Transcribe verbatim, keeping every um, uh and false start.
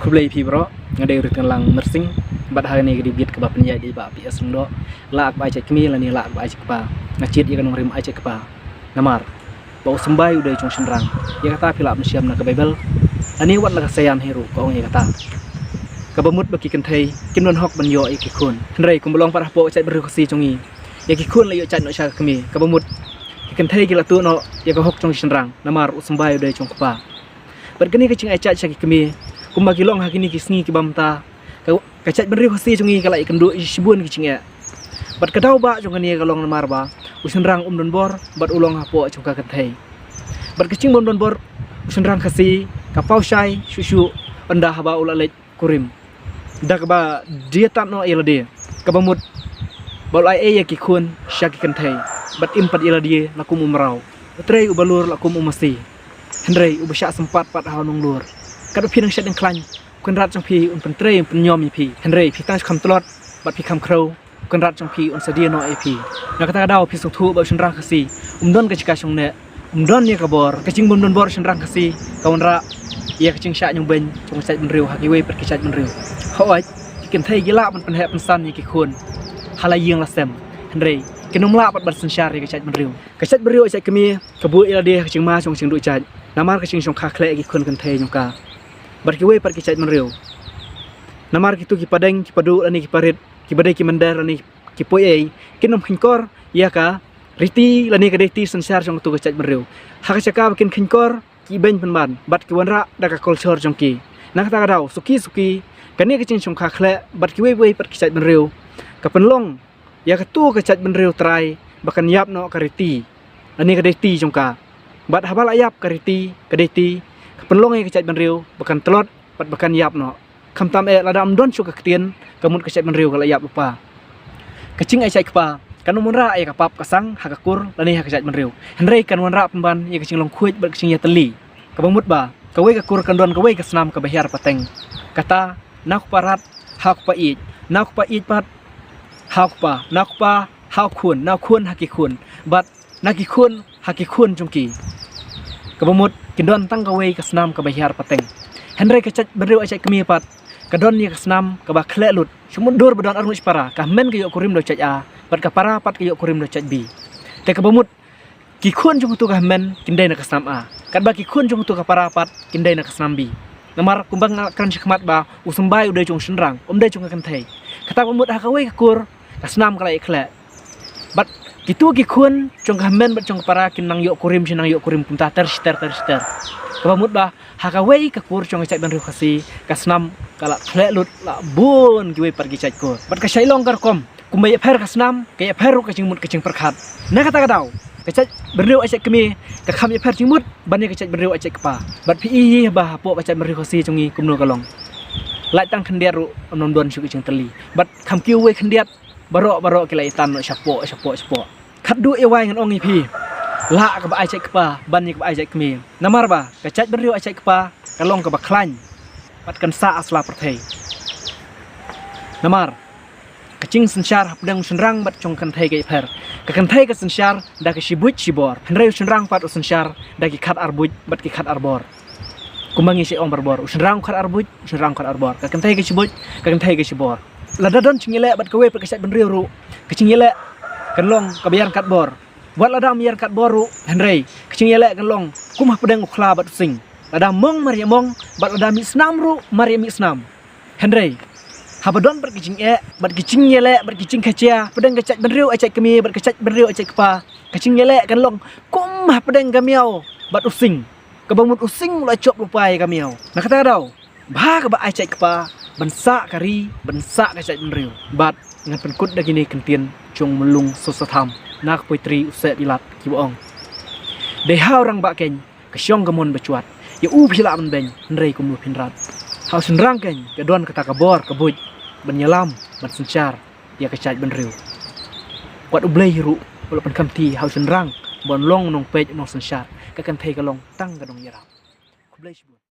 Khublei phi bro, nga dei u Rit Ngan Lang Myrsing. Bad ha kane ka dei ka bit kaba pynïaid dei ba phi ïa sngewthuh. Lah kaba ai jait kmie lane lah kaba ai jait kpa. Nga jied ïa ka nongrim ai jait kpa. Namar ba u symbai u dei jong shynrang. Ïa kata phi lah ban shem na ka Baibl. Lane wat la ka Saian hi ruh ka ong ïa kata. Kaba mut ba ki kynthei kin don hok ban ïoh ïa ki khun. Hynrei kumba long pat hapoh ka jaitbynriew Khasi jong ngi, ïa ki khun la ïoh jait noh sha ka kmie. Kaba mut ki kynthei ki la tuh noh ïa ka hok jong ki shynrang. Namar u symbai u dei jong kpa. Bad kane ka jingai jait sha ki kmie, kumba ki long ha kine ki sngi kiba mynta, ka, ka jaitbynriew Khasi jong ngi ka la ïakynduh ïa shibun ki jingeh. Bad ka daw ba jong kane ka long namar ba u shynrang um don bor bad u long hapoh jong ka kynthei. Bad ka jingbym don bor u shynrang Khasi ka paw shai shuh shuh ynda haba u la leit kurim. Da kaba die tad noh ïa lade, kaba mut ba u la ai ei ïa ki khun sha ki kynthei. Bad im pat ïa lade la kum u mraw, u trei u balur la kum u masi. Hynrei uba shah sympat pat ha u nonglur. Katba phi nang shet nang khlaiñ, u kynrad jong phi un pyntrei un pynñiom ïa phi. Hynrei phi tang kham tlot bad phi kham khrew, u kynrad jong phi un sa die noh ïa phi. Na kata ka daw phi sngewthuh ba u shynrang Khasi um don ka jaka shong neh, um don ïa ka bor. Ka jingbym don bor u shynrang Khasi ka wanrah ïa ka jingshah ñiewbeiñ jong ka jaitbynriew ha kiwei pat ki jaitbynriew. Hooid, ki kynthei ki lah ban pynheh pynsan ïa ki khun ha la ïing la sem, hynrei kin ym lah pat ban synshar ïa ka jaitbynriew. Ka jaitbynriew jait kmie ka buh ïa lade ha ka jingma jong ka jingduh jait namar ka jingshongkha khleh ïa ki khun kynthei jong ka bad kiwei pat ki jaitbynriew. Namar kitu ki padeng ki paduh lane ki parit, kiba dei ki mynder lane ki poiei, kin ym kheiñkor ïa ka riti lane ka deiti synshar jong katu ka jaitbynriew. Ha ka jaka ba kin kheiñkor, ki beiñ pynban bad ki wanrah da ka culture jong ki. Na kata ka daw suki suki kane ka jingshongkha khleh bad kiwei wei pat ki jaitbynriew ka pynlong ïa katu ka jaitbynriew trai ba kan ïap noh ka riti lane ka deiti jong ka. Bad haba la ïap ka riti ka deiti, ka pynlong ïa ka jaitbynriew ba kan tlot bad ba kan ïap noh. Khamtam eh lada ym don shuh ka ktien, ka mut ka jaitbynriew ka la ïap lypa. Ka jingai jait kpa kan ym wanrah ïa ka pap ka sang ha ka kur lane ha ka jaitbynriew, hynrei kan wanrah pynban ïa ka jinglong khuid bad ka jingïatylli. Kaba mut ba kawei ka kur kan don kawei ka snam kaba hiar pateng. Kata, na u kpa rat ha u kpa ïeit, na u kpa ïeit pat ha u kpa, na u kpa ha u khun, na u khun ha ki khun, bad na ki khun ha ki khun jong ki. Kaba mut kin don tang kawei ka snam kaba hiar pateng. Hynrei ka jaitbynriew jait kmie pat ka don ïa ka snam kaba khleh lut. Shu mut dur ba don arngut para, ka hynmen ka ïoh kurim da u jait A bad ka para pat ka ïoh kurim da u jait B. Te kaba mut ki khun jong katu ka hynmen kin dei na ka snam A, katba ki khun jong katu ka para pat kin dei na ka snam B. Namar kumba nga la kren shakhmat ba u symbai u dei jong u shynrang, um dei jong ka kynthei. Kata kaba mut ha kawei ka kur ka snam ka la ïa khleh. Bad kitu ki khun jong ka hynmen bad jong ka para kin nang ïoh kurim shi nang ïoh kurim kumta ter shi ter ter shi ter. Kaba mut ba ha kawei ka kur jong ka jaitbynriew Khasi ka snam ka la khleh lut la bun kiwei pat ki jait kur. Bad ka shah long ka rukom, kumba ïapher ka snam ka ïapher ruh ka jingmut ka jingpyrkhat. Na kata ka daw ka jaitbynriew jait kmie ka kham ïapher jingmut ban ïa ka jaitbynriew jait kpa. Bad phi i hi ba hapoh ka jaitbynriew Khasi jong ngi kumno ka long. Lait tang khyndiat ruh ym don shuh ka jingtylli. Bad kham kiew wei khyndiat, baroh baroh ki la ïa tan noh shapoh shapoh shapoh. Khatduh ïa wai ngan ong ïa phi, lah kaba ai jait kpa ban ïa kaba ai jait kmie. Namar ba ka jaitbynriew jait kpa ka long kaba khlaiñ bad kan sah ha sla pyrthei. Namar ka jingsynshar hapdeng u shynrang bad jong ka kynthei ka ïapher. Ka kynthei ka synshar da ka shibuit shibor, hynrei u shynrang pat u synshar da ki khat ar buit bad ki khat ar bor. Kumba ngi shait ong barabor, u shynrang u khat ar buit, u shynrang u khat ar bor. Ka kynthei ka shibuit, ka kynthei ka shibor. Lada don jingïaleh bad kawei pat ka jaitbynriew ruh, ka jingïaleh kan long kaba ïaryngkat bor. Wat lada ym ïaryngkat bor ruh, hynrei ka jingïaleh kan long kum hapdeng u khla bad u sing. Lada mong mar ïa mong, bad lada mih snam ruh mar ïa mih snam. Hynrei haba don bad ki jingeh bad ki jingïaleh bad ki jingkhajia hapdeng ka jaitbynriew jait kmie bad ka jaitbynriew jait kpa, ka jingïaleh kan long kum hapdeng ka miaw bad u sing. Kaba mut u sing u la jop lypa ïa ka miaw. Na kata ka daw, bha kaba ai jait kpa ban sah ka ri, ban sah ka jaitbynriew. Bad ngan pynkut da kine ki ktien jong u Myllung Soso Tham na ka poetry u Seh Bilat kiba ong: Dei ha u rangbah keiñ ka shong ka mon ba jwat, ïa u phi lah ban beiñ hynrei kumno phin rat. Ha u shynrang keiñ ka don kata ka bor ka buit ban ïalam ban synshar ïa ka jaitbynriew. Wat U Blei hi ruh u la pynkhamti ha u shynrang ban long u nongpeit u nongsynshar, ka kynthei ka long tang ka nongïarap. Khublei shibun.